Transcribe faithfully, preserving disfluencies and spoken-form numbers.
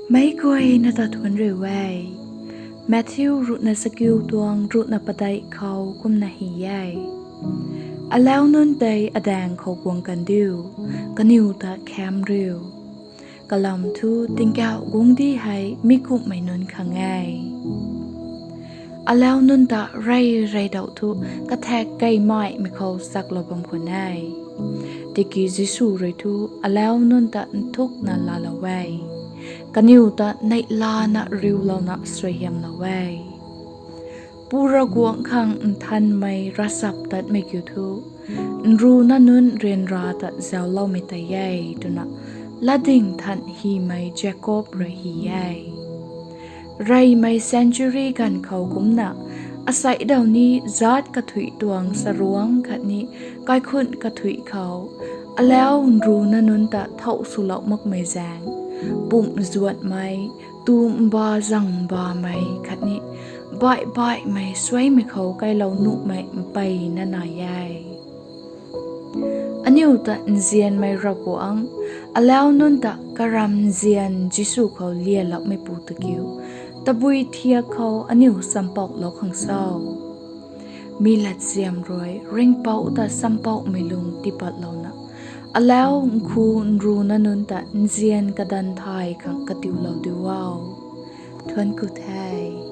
Meic guayna ta thuanc riu e. Matthew ruhna sakiu tuang ruhna padeih khou kumna hy e: Alau nunc tei adaeng khou guang kan diu, kaniw ta khaem riu. Kalam thu tingkauh guangcdic hei mi kumhmei nunc khang e. Alau nunc ta rey reydauh thu kathak keymaihmei khou chaklou bam khwan e. Tiki Jisu rui thu alau nunc ta nthukna laalou e, kaniw ta neihlana riulouna suaihiamlou e. Pu Ravguangc khang nthanmei ravchaptatmei kiu thu, nruna nunc ryanra ta zaucloumei tei e, twna latdyng than hymei Jakob rui hy e. Reymei century ganv khou kumcna, aseic daw ni zaat kathuic tuang saruangc khatni kaikhun kathuic khou, alau nruna nunc ta thouh swlou makmei zaeng, pumh zuanhmei, tu mba zang mbamei khatni baih baihmei suaimei khou kailou nuhmei mpeyna nai e. Aniu ta nzianmei Ravguangc, alau nunc ta karam nzian Jisu khou lialoumeipu ta kiu, tabui thiak khou aniu champoulou khang cho? Mi latzan rui ringhpouc ta champoumei lung tipatlouna, alau nkhu nruna nunc ta nzian kadan thay khang katiulou diu o. Thuanc ku the.